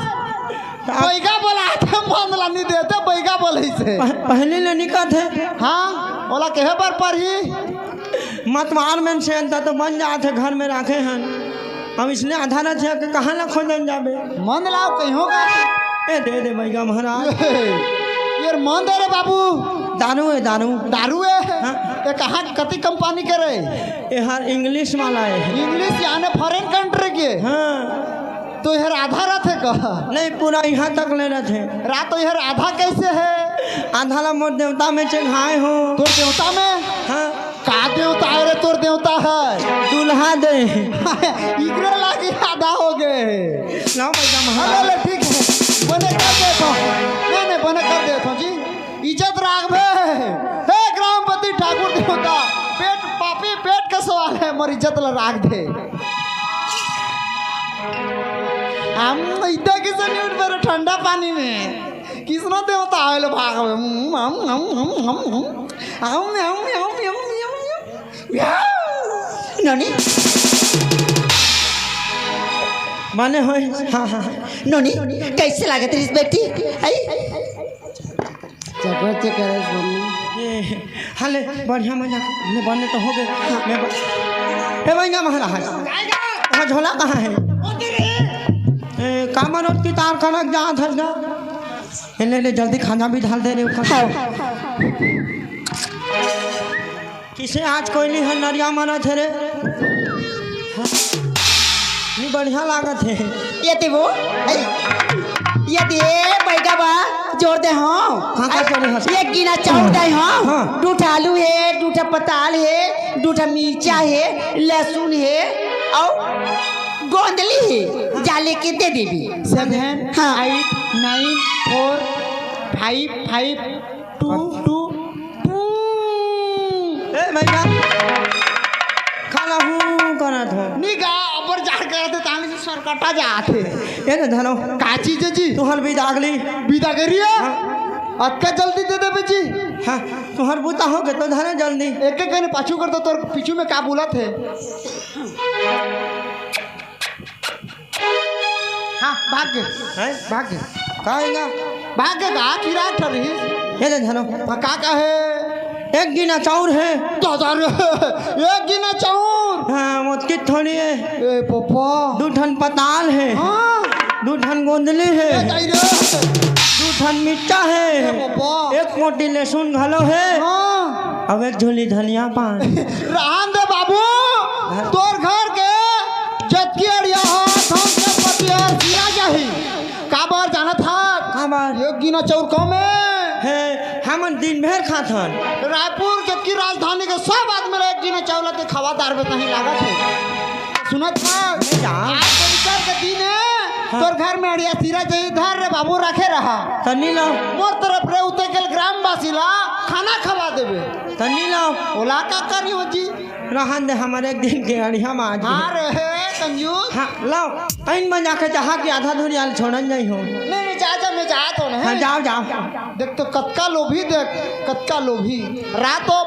आप बइगा बोलाय त मन ला नइ देते, बइगा बोलइसे। पह-, पहली ले निकलत हे। हाँ, ओला कहे बर परही। मतवार मन से अंता तो बन जात हे, घर में राखे हन। अब इसने आधा रात जाके कहाँ ला खोजन जाबे? मन लाव कहीं होगा। ए, दे दे भइया महाराज। ये मन दे रे बाबू। दारू हे, दारू। दारू हे? हाँ। ये कहाँ कती कंपनी के रे? ये हर English वाला हे। English याने foreign country के? हाँ। तो एहर आधा रथे का? नहीं, पूरा इहाँ तक ले रथे। रा तो एहर आधा कैसे हे? आधा ला मोर देवता में चघाए हो। तोर देवता में? हाँ। का देवता हे रे? तोर देवता हे दूल्हा दे। इकरे लागी आधा हो गए। लाओ पैसा अरे महाराज। ले, ठीक है, बने कर देत हूँ। नहीं, नहीं, बने कर देत हूँ जी। इज्जत राखबे। हे ग्रामपति ठाकुर देवता, पेट पापी, पेट के सवाल है, मोर इज्जत ला राख दे। हम इतना किसे नहीं उठ पा रहे ठंडा पानी में। किसनो देवता आवे ले भाग में। हम, हम, हम, हम, हम, हम। हम, हम, हम, हम, हम, हम। नोनी, माने होय। हाँ, हाँ। नोनी, कैसे लागत रहिस बेटी? आई? चकवा चकर है सोनी। ए, हाँ ले, बढ़िया मजा ले, बने तो हो गए। मैं ब-, ए, भैया महाराज, वहाँ झोला कहाँ है? ए, का मनोज की तार कनक जा धर जा। ए, ले, ले, जल्दी खाना भी डाल दे रे ऊपर। हाँ। किसे आज कोई नहीं है, नरिया मरत हे रे। हाँ। नहीं, बढ़िया लागत हे। ये दे वो, ऐ, ये दे, बैगा बा, जोर दे, हाँ। हाँ, का करे हस? एक गिना चाउर दे, हाँ। हाँ। दू ठा आलू हे, दू ठा पताल हे, दू ठा मिर्चा हे, लहसुन हे, अउ गोंदली हे, जा लेके दे देबे। Seven, हाँ। Eight, nine, four, five, five, two, two, two। ए, भैया, खाना हूँ करत हो। नी गा, अबर जाड़ करत हे, तानी से सरकटा जात हे। ए ना धनो। का चीज है जी? तुहर बिदागली। बिदागरी है? हाँ। अतका जल्दी दे देबे जी। हाँ, तुहर बूता हो गए तो धने जल्दी। एक एक कने पाछू कर दो, तोर पीछू में का बोलत हे? हाँ, भाग गे। हैं? भाग गे। का होइगा? भाग गे, का किरा ठरही? ये ले धनो। हाँ, का, का हे? एक गिना चाउर हे। दादा रे, एक गिना चाउर। हाँ, मोतकी थोड़ी हे। ए, पप्पा। दू ठन पताल हे। हाँ। दू ठन गोंदली हे। ए, दाई रे। दू ठन मिर्चा हे। ए, पप्पा। एक पोटी लहसुन घलो हे। हाँ। अब एक झोली धनिया पान। राम दे बाबू, हाँ। तोर घर के जतकी अड़िया हो, धन के पतिया सिरा जाही। काबर जानत हस? काबर? एक गिना चाउर कम हे। हे, हमन दिन भर खाथन। रायपुर जतकी राजधानी के सब आदमी ला एक गिना चाउर ला ते खवा दार बे तहीं लागत हे। सुनत हस? नहीं जान। आज शनिचर के दिन हे, हाँ। तोर घर में अड़िया सिरा जाही, धर रे बाबू, रखे रहा। तनी ला। मोर तरफ रे उते के ग्रामवासी ला खाना खवा देबे। तनी ला। ओला का करी हो जी? रहन दे, हमर एक दिन के अड़िया में आज। हाँ रे, कंजूस। हाँ, लाओ, अइन में जाके चाहा कि आधा धुरी आल छोड़न जाई हो। नहीं, नहीं, जा, जा, मैं जात हूँ ना। हाँ, जाओ, जाओ। देख तो कतका लोभी, देख, कतका लोभी। रात हो,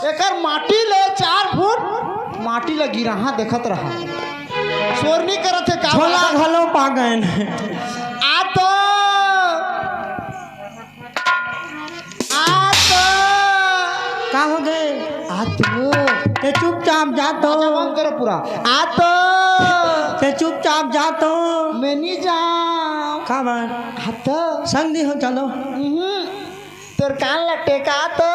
एकर माटी ले चार फुट, माटी ले गिराहा देखत रहा। सोरनी करत हे का झोला बात? घलो पा गए। आ तो आ तो। का हो गए? आ तो। ते चुपचाप जा तो। अच्छा, बंद करो पूरा। आ तो। ते चुपचाप जा तो। मैं नहीं जाऊँ। का बात? आ तो। संग दी हो, चलो। हम्म। तोर कान ला टेका तो।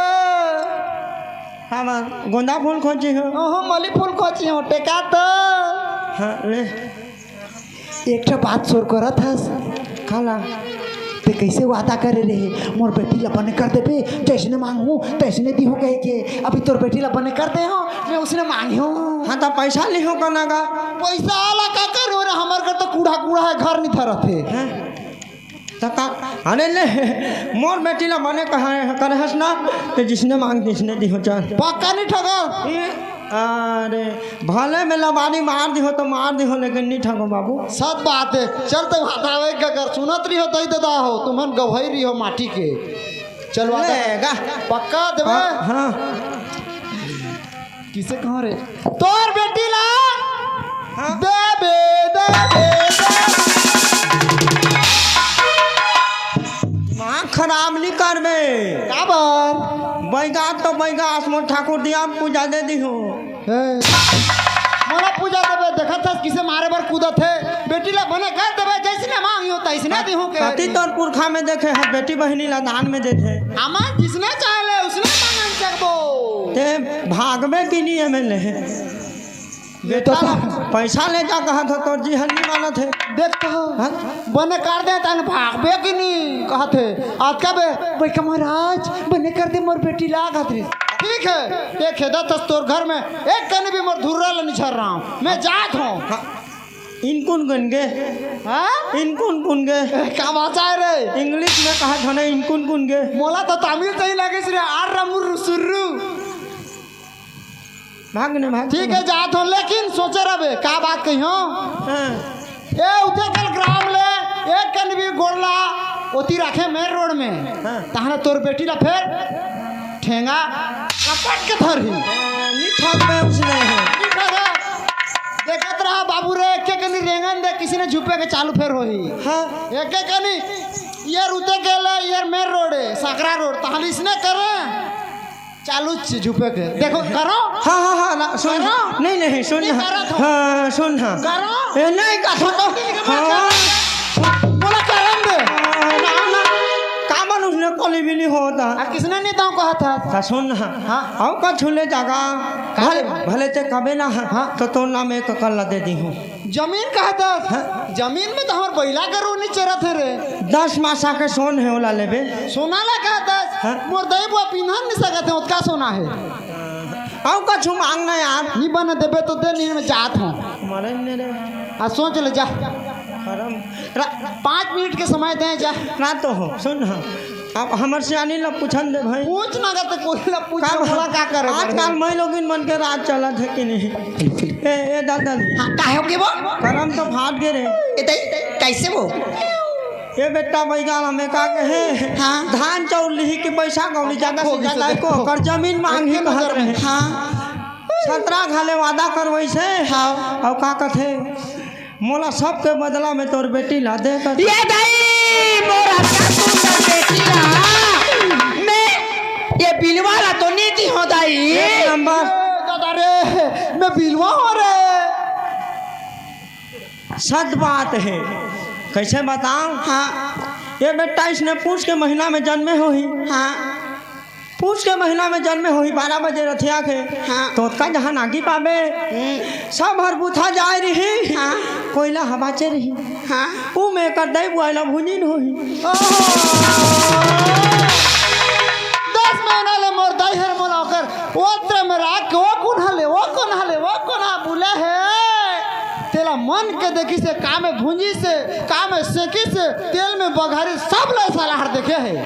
का बात? गोंदा फूल खोजी हो। ओहो, मली फूल खोजी हो, टेका तो। हाँ, ले। एक ठो बात सोर करत हस। काला? ते कैसे वादा करे रहे, मोर बेटी ला बने कर देबे, जैसने मांगहूँ, तैसने दिहूँ कहे के। अभी तोर बेटी ला बने कर दे हो, मैं उसने मांगी हूँ। हाँ, तो पैसा लिहो का ना गा? पैसा आला का करो रे, हमर घर तो कूड़ा कूड़ा हे, घर नहीं धरत हे। हैं? तो का? अरे ले, मोर बेटी ला बने कहा करे हस ना, तो जिसने मांग, जिसने दिहो चल। पक्का नहीं ठगा? ए, अरे, भले में लबारी मार दिहो तो मार दिहो, लेकिन नहीं ठगो बाबू। सत बात हे। चल तो हटावे के कर सुनत रही हो, दई ददा हो, तुमन गवाही रही हो माटी के। चलवा दे। लेगा। पक्का देबे? हाँ, हाँ। किसे कहो रे? तोर बेटी ला हाँ। देबे, देबे, देबे। दिमाग खराब नहीं करबे। काबर? बैगा तो बैगा, आसमन ठाकुर दिया पूजा दे दिहो। ए, मोला पूजा देबे, देखत हस किसे मारे बर कूदत हे। बेटी ला बने कर देबे, जैसने मांगियो तैसने दिहूं के। कति तोर पुरखा में देखे हस, बेटी बहिनी ला दान में देथे। हमन जिसने चाह ले, उसने मांगन सकबो। ते भागबे कि नहीं एमे ले? बेटा, पैसा ले जा कहत हो, तोर जी हर नहीं मानत हे। देख तो, हाँ? बने कर दे, तन भागबे कि नहीं कहत हे। आज का बे, बैठा महाराज, बने कर दे मोर बेटी ला कहत रे। ठीक है, ये खेदत हस तोर घर में, एक कनी भी मोर धुर्रा ल नहीं छर रहा हूँ, मैं जात हूँ। हाँ, इनकुन गुन गे। हाँ? इनकुन गुन गे। का भाषा है रे? इंग्लिश में कहा था ना, इनकुन गुन गे। मोला तो तमिल सही लगे रे, आर रमुरु सुर्रु। भाग ने, भाग। ठीक है, जात हो, लेकिन सोचे रहबे, का बात कही हो? हाँ। ए, उते कल ग्राम ले, एक कन भी गोड़ला, ओती रखे मेन रोड में। हाँ। तहने तोर बेटी ला फेर, ठेंगा, कपट के धरही। हाँ, नहीं ठग में उसने है। नहीं ठगा। देखत रहा बाबू रे, एक कनी रेंगन दे, किसी ने झुपे के चालू फेर होही। हाँ। एक कनी, ये रुते के ले, ये मेन रोड है, सकरा रोड, तहने इसने करे। चालू छे झुपे के। देखो, करो। हाँ, हाँ, हाँ, ना, सुन। करो। नहीं, नहीं, सुन नहीं ना। करत हो। हाँ, सुन ना। करो। ए, नहीं, का सुन तो। नहीं, नहीं, हाँ। बोला, करम दे। हाँ, ना, ना। का मन उसने कोली भी नहीं होता। आ, किसने नहीं दाव कहा था? का सुन ना। हाँ। आओ का छूले जागा। का भले, दे? भले ते कबे ना। हाँ। तो तोर नाम एक कल्ला दे दी हूँ। जमीन कहत हस? हाँ। जमीन में तो हमर बइला गरु नहीं चरत है रे। दस मासा के सोन है, ओला लेबे। सोना ला कहत हस? हाँ। मोर दई बुआ पिन्हन नहीं सकत है, ओतका सोना है। अउ कछु मांग ना यार। नहीं बने देबे तो दे, नहीं मैं जात हूँ। मरे ने रे। आ सोच ले जा। करम। रा-, पाँच मिनट के समय दे जा। ना तो हो, सुन हाँ। अब हमर सियानी ला पूछन दे भाई। पूछ ना करते कोई ला पूछ का के बोला का करे आजकल पड़े? मैं लोगिन मन के राज चलत है कि नहीं? ए, ए, दादा जी। हाँ, काहे हो के वो? करम तो फाट गे रे। ए, दई, कैसे वो? ए बेटा, बैगाल हमें का कहे? हाँ। धान चाउर लिही के पैसा कौड़ी ज्यादा से हो गई ज्यादा से को देखो। कर जमीन मांगी एक कहत नंबर में। रहे। हाँ। सतरा घाले वादा करवैसे। हाँ। अउ का कथे? मोला सबके बदला में तोर बेटी ला दे कर। ये दाई, मोर हत्या तू कर बेटी ला। मैं ये बिलवा ला तो नहीं दी हो दाई। एक नंबर। ए, दादा रे, मैं बिलवा हो रे। सच बात है। कैसे बताऊं? हाँ। ये बेटा इसने पूछ के महीना में जन्मे होही। हाँ। पूछ के महीना में जन्मे होही, बारह बजे रथिया के। हाँ। तो ओतका जहाँ नागी पाबे, हम्म। सब हर बुथा जाए रही, हाँ। कोयला हवाचे रही। हाँ। ऊ में कर दई बुआइला भुंजिन होही। ओहो। दस महीना ले मोर दाई हर मोला ओकर ओतरे में राख के, ओ कोन हले, ओ कोन हले, ओ कोन हा बुले हे। तेला मन के देखी से, का में भुंजी से, का में सेकी से, तेल में बघारी, सब ले सलाह देखे है।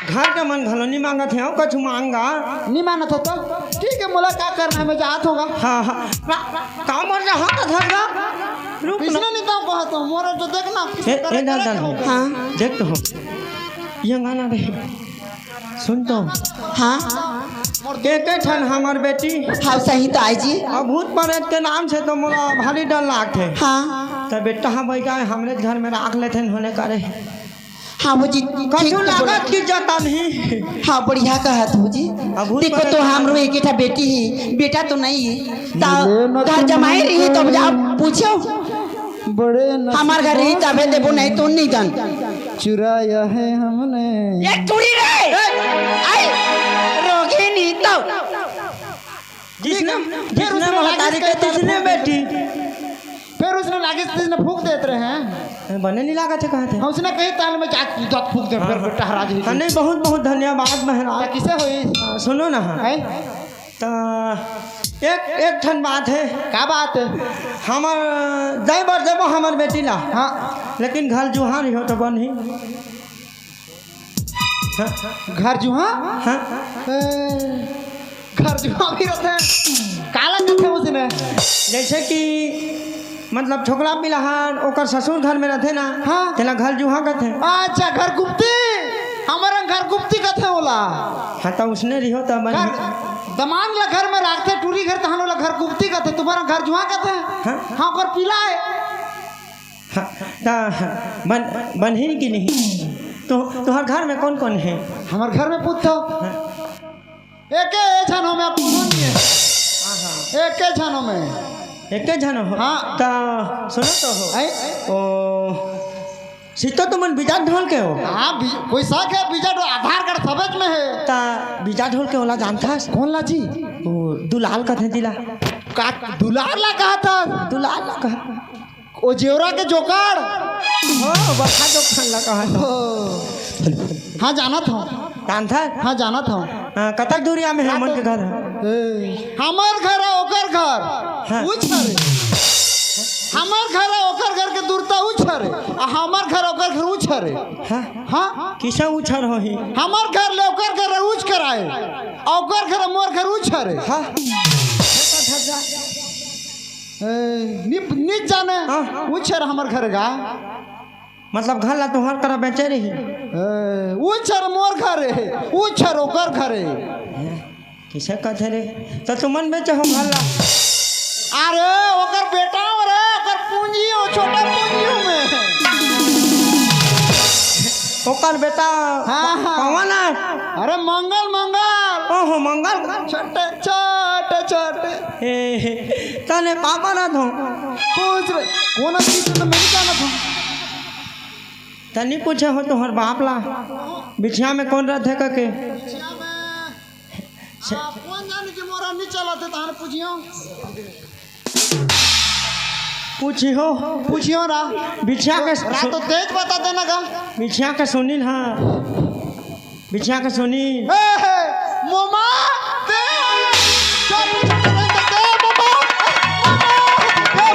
घर के मन घलो नहीं मांगत है, कछु मांगा। नहीं मानत हो तो ठीक है, मोला का करना है, मैं जात होगा। हाँ, हाँ। का मर जा, हाँ, तो धर जा। रुक ना। इसने नहीं तो कहा तो, मोरा तो देखना, किसी ए, तरह ए, दादा, करे के होगा। हाँ। देख तो हो। ये गाना रे। सुन तो। हाँ। एके ठन हमर बेटी। हाँ, सही तो आई जी। अभूत प्रेत के नाम से तो मोला भारी डर लागथे। हाँ। त बेटा, हाँ, भाई का हमरे घर में राख लेथे होने करे। हाँ, वो जी, ठीक कछु तो बोला। लागत की जता नहीं। हाँ, बढ़िया कहत हो जी। अभूत देखो प्रेत तो के हमरो नाम एक ठा बेटी ही, बेटा तो नहीं है। ता मिले न घर तुम जमाई रही तो हमको। जाओ पूछो। बड़े नसीब हमार घर रही तबे देबो, नहीं तो नहीं दन। चुराया है हमने। ये टूरी रे। आई, रोगी नहीं तो। जिसने, फिर जिसने उसने महतारी लागिस के कहता तिसने था। बेटी। फिर उसने लागिस तिसने फूंक देते रहे हैं। बने नहीं लागा थे, कहा थे। हाँ, उसने कही ताल में जाके दत फूंक दे, फिर हाँ, बेटा हराज ही हाँ, थी। नहीं, बहुत, बहुत धन्यवाद महाराज। क्या किसे हुई? हाँ, सुनो ना। हैं? त एक, एक ठन बात है। का बात है? हमर दई बर देबो हमर बेटी ला। हाँ। लेकिन घर जुहार हो तो बनही। हाँ। घर जुहा? हाँ। ए, घर जुहा भी रहते हैं। काला कहते हैं उसने। जैसे कि मतलब छोकरा पिलाहन ओकर ससुर घर में रहते ना, हाँ। तेला घर जुहा कहते हैं। अच्छा, घर गुप्ती। हमारे घर गुप्ती कहते हैं ओला। हाँ, तो उसने रही हो तो मन घर, दमान ला घर में रखते, टूरी घर तहन ओला घर गुप्ती कहते, तुम्हारा घर जुहा कहते हैं। हाँ। हाँ, ओकर पीला है। हाँ, तो बन, बनही कि नहीं? तो तुम्हार घर में कौन कौन है? हमार घर में पूछ तो। हाँ। एके झन हो, मैं कोनो नहीं है। हाँ, हाँ। एके झन हो मैं। एके झन हो? हाँ। त सुनो तो हो। हैं? ओ, सितो तुमन बिजाट ढोल के हो? हाँ, बी-, कोई शक है? बिजाट आधार कार्ड सबेज में है। त बिजाट ढोल के ओला जानथस? कौन ला जी? दुलाल कथे तिला। का दुलार ला कहा था? दुलाल ला कहा। ओ जेवरा के जोकाड़। हो, बड़का जोकाड़ ला कहा था। हाँ, जानत हूँ। जानत हस? हाँ, जानत हूँ। हाँ, कतक दूरिया में हे हमन के घर? ए, हमर घर हे, ओकर घर। हाँ। उछ हरे। हमर घर हे, ओकर घर के दूरता उछ हरे। आ हमर घर, ओकर घर उछ हरे। हाँ। हाँ। किसे उछ हर होही? हमर घर ले ओकर घर उछ कर आए। आ ओकर घर, मोर घर उछ हरे। हाँ। ए, निप-, निच जाने। हाँ। उछ हरे हमर घर गा। मतलब घर ला तुहर करा बेचे रही? ए, उछ हरे मोर घर हे, उछ हरे ओकर घर हे। किसे कथे रे? त तुमन बेचे हो घर ला? अरे, ओकर बेटा हो रे, ओकर पूंजी हो, छोटा पूंजी हो में। ओकर बेटा हाँ, हाँ। कौन हे? अरे, मंगल, मंगल। ओहो, मंगल। छोटे, छोटे, छोटे। ए, तने का बनत हो? पूछ रे, कौन चीज तो मैं नहीं जानत हूँ। तनी पूछे हो तुहर बाप ला, बिछिया में कौन रथे कके? बिछिया में, आ, कौन जाने कि मोरा नहीं चलत हे, तहन पूछियो। पूछियो। पूछियो रा। बिछिया के रा तो तेज बता देना गा। बिछिया के सुनील, हाँ। बिछिया के सुनील। ए, हे, मोमा, ते, चल, चल, चल, चल, मोमा, मोमा, ए।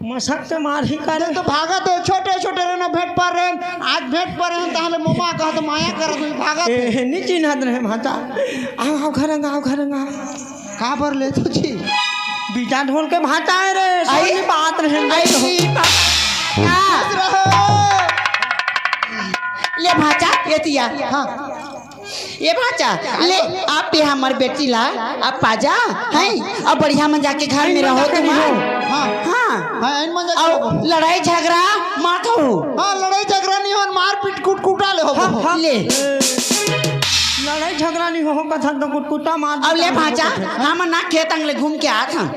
मसक के मारही करे। तो भागत हे, छोटे छोटे रहे ना, भेंट पर रहे, आज भेंट पर रहे, ताहले मोमा कहत माया करत हुई, भागत हे। ए, नी चिन्हत रहे भांचा। आओ, आओ, घर अंग, आओ, घर अंग, आओ। का बर ले तो जी? बीजा ढोल के भांचा हे रे, आई, सोनी बात रहे, आई, नहीं तो। आई, आ। खुश रहो। ले भांचा, ये तिया। हाँ। ये भांचा, ले, आप ये हमर बेटी ला, आप पाजा, हैं? अब बढ़िया मन जाके घर में रहो तुम। हाँ। हाँ। हाँ, इन मन जाके अउ रहो। लड़ाई झगड़ा मत हो। हाँ, लड़ाई झगड़ा नहीं हो, मारपीट कुटकुटा ले हो। हाँ, हाँ। ले। लड़ाई झगड़ा नहीं हो, कथन तो कुटकुटा मार अब ले भांचा, हम ना खेत अंगले घूम के आत हन।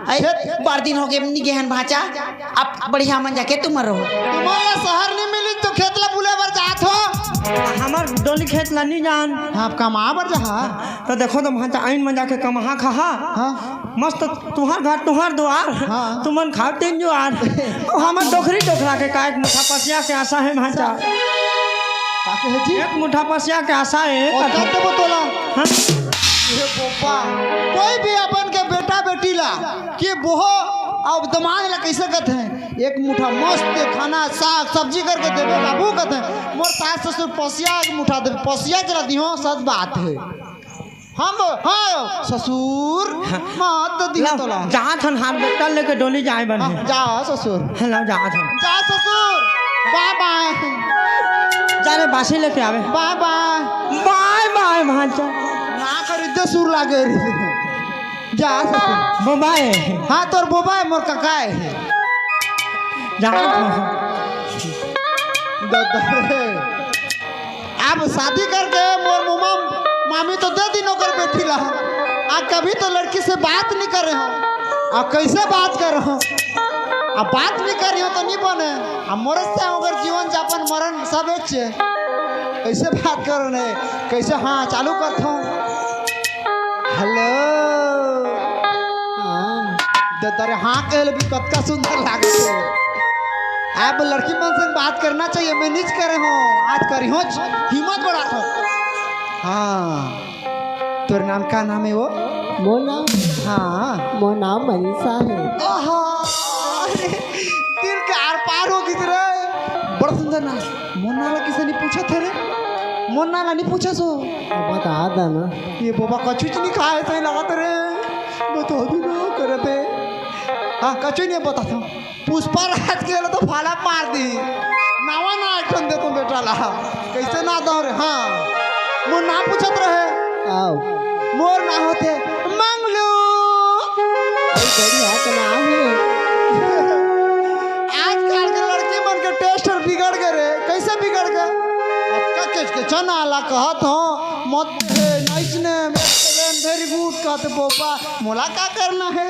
ऐ, खेत? बड़ दिन हो गए, नहीं गए हन भांचा। अब बढ़िया मन जाके तुम रहो। तुम्हारा शहर नहीं मिली तो खेत ला बुले बर जात हो। हमर डोली खेत ला नहीं जान। हाँ, आप कमा बर जा। तो देखो तो भांचा आइन मन जाके कमहा खहा। हाँ। मस्त तुहार घर तुहार दुआर। हाँ। तुमन खाओ तीन जुआर। ओ हमर डोकरी डोकरा के का एक मुठा पसिया के आशा हे भांचा। का कहे जी? एक मुठा पसिया के आशा हे। और का देबो तोला? हाँ। ये बोपा, कोई भी अपन के बेटा बेटी ला कि बोहो, अब दमाद ला कैसे कहते हैं, एक मुठा मस्त खाना, साग, सब्जी करके देबे बाबू, कहते हैं, मोर सास ससुर पसिया एक मुठा देबे, पसिया चला दिहो, सच बात है। हम, हाँ, ससुर, हाँ। मत दिहो ला, तोला। जात हन हाथ बेटा लेके डोली जाए बने। हाँ, जा ससुर। हाँ, ला, जात हन। जा ससुर। बाय बाय। जा रे, बासी लेके आवे। बाय बाय। बाय बाय, भांचा। ना कर, इधर सुर लागे रे। जा ससुर। बोबाए। हाँ, तोर बोबाए, मोर ककाए। जा। ददरे। अब शादी करके मोर मुमा मामी तो दे दिन ओकर बेटी ला। आ कभी तो लड़की से बात नहीं करे हो। आ कैसे बात करे हो? आ बात नहीं करे हो तो नहीं बने। आ मोर से ओकर जीवन यापन मरण सब एक छे। कैसे बात करो ने? कैसे हाँ चालू करत हो? हेलो। हाँ। ददरे हाँ कहले भी कतका सुंदर लागत हे। अब लड़की मन से बात करना चाहिए, मैं निज करे हूँ, आज करी हूँ, हिम्मत बढ़ात हूँ। हाँ, तोर नाम का नाम है वो? मोर नाम? हाँ। मोर नाम मनीषा है। आहा, अरे, दिल के आर पार हो गई रे। बड़ा सुंदर नाम। मोर नाम ला किसे नहीं पूछा थे रे? मोर नाम ला नहीं पूछा सो। बता दा ना। ये बाबा कछुच नहीं खाए सही लागत रे। बता दू ना करते। हाँ, कछुच नहीं बता था। पुष्पा राज के तो फाला मार दी। नावा ना एक ठन दे तो बेटा ला। कैसे ना दो रे? हाँ। मोर नाम पूछत रहे। आओ। मोर नाम होथे मंगलू। अरे बड़ी हाथ ना है। आजकल के लड़की मन के टेस्ट बिगड़ गए रे। कैसे बिगड़ गए? अब का केच के चना ला कहत हो, मत हे, नाइस ने, very good कहते बोबा, मोला का करना है?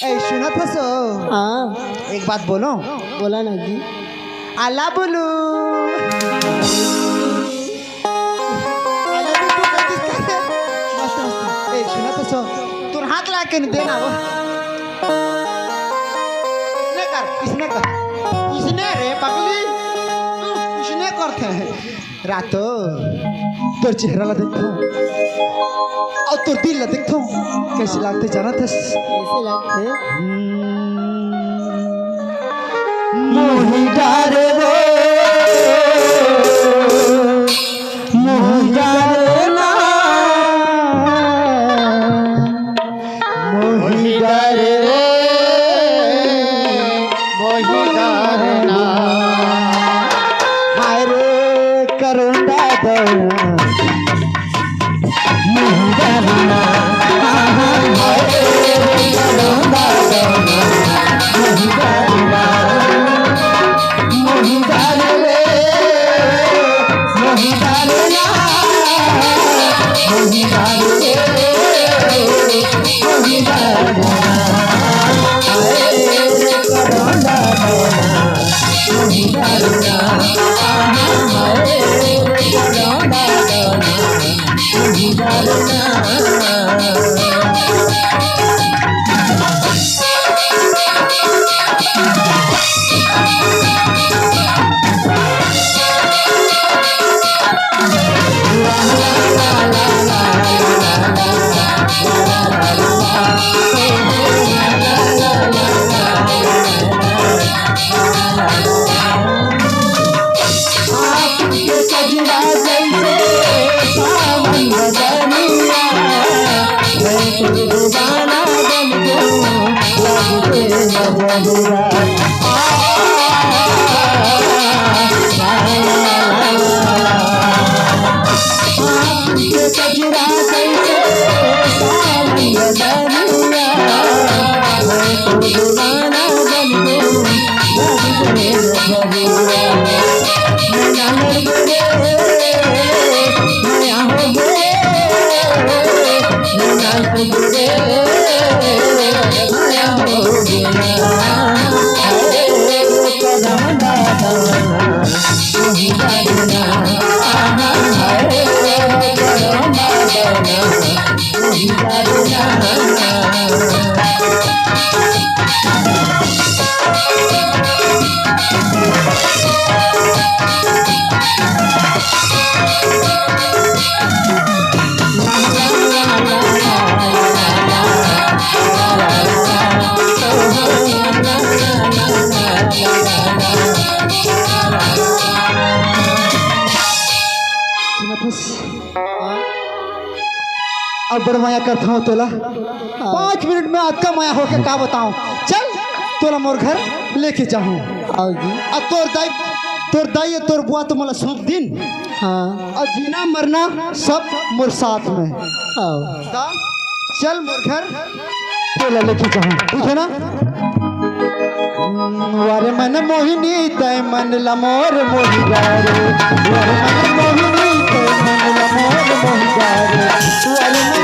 ए, सुनत हसो? हाँ। एक बात बोलो। बोला ना जी। आला बोलू। आला बोलू। ला के नहीं देना वो। इसने कर, इसने कर, इसने रे पगली, इसने करथे। रातो तोर चेहरा ला देखथों अउ तोर दिल ला देखथों, कइसे लागथे जानत हस? कइसे लागथे? हम्म, मोही डारे वो, मोही डारे ना, मोही डारे रे, मोही डारे ना। हाय रे करोंदा दौना, मोही डारे ना। हाय रे करोंदा दौना, मोही डारे ना। मोही डारे रे, मोही डारे ना, मोही डारे रे, मोही डारे ना। हाय रे करोंदा दौना, मोही डारे ना। हाय रे करोंदा दौना, मोही डारे ना। अब बड़ मया करत हंव तोला। पाँच मिनट में अतका मया होके का बतावं। चल, तोला मोर घर लेके जाहूं। आओ जी। अब तोर दाई, तोर दाई, तोर बुआ तो मोला सौंप दिन। हाँ। अब जीना मरना सब मोर साथ में। आओ। ता चल मोर घर, तोला लेके जाहूं, ठीक है ना? वर मन मोहिनी तय मन ला मोर मोहिया रे। वर मन मोहिनी तय मन ला मोर मोहिया रे। वर मन